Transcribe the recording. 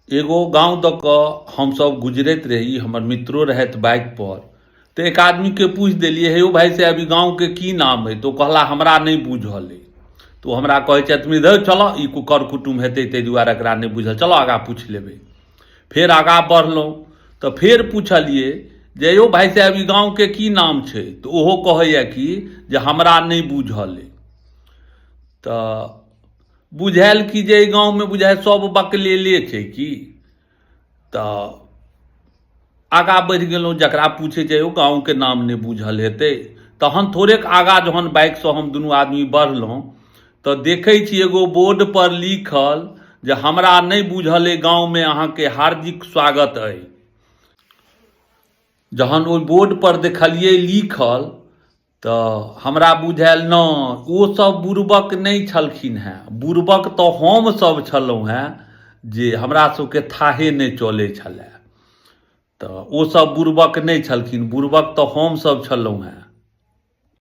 एगो गाँव दऽ कऽ हमसभ गुजरैत रही, हमर मित्रो रहथि बाइकपर। तऽ एक आदमीके पूछि देलियै, हे यौ भाइ साहेब, ई गाँवके की नाम अइ? तऽ ओ कहला, हमरा नहि बूझल अइ। तऽ ओ हमरा कहै छथि, धौ चलऽ, ई कर कुटुम हेतै ताहि दुआरे एकरा नहि बूझल, चलऽ आगाँ पूछि लेबै। फेर आगाँ बढ़लहुँ तऽ फेर पुछलियै जे यौ भाइ साहेब, ई गाँवके की नाम छै? तऽ ओहो कहैए कि जे हमरा नहि बूझल अइ। तऽ बुझायल कि जे एहि गाँवमे बुझाय सभ बकलेले छै की। तऽ आगाँ बढ़ि गेलहुँ, जकरा पूछै छै ओ गाँवके नाम नहि बूझल हेतै। तहन थोड़ेक आगाँ जहन बाइकसँ हम दुनू आदमी बढ़लहुँ तऽ देखै छी एगो बोर्डपर लिखल जे हमरा नहि बूझल अइ गाँवमे अहाँके हार्दिक स्वागत अइ। जहन ओहि बोर्डपर देखलियै लिखल तऽ हमरा बुझायल नहि, ओ सब बुड़बक नहि छलखिन हेँ, बुड़बक तऽ हमसभ छलहुँ हेँ जे हमरा सबके थाहे नहि चलै छलए। तऽ ओ सब बुड़बक नहि छलखिन, बुड़बक तऽ हमसभ छलहुँ हेँ।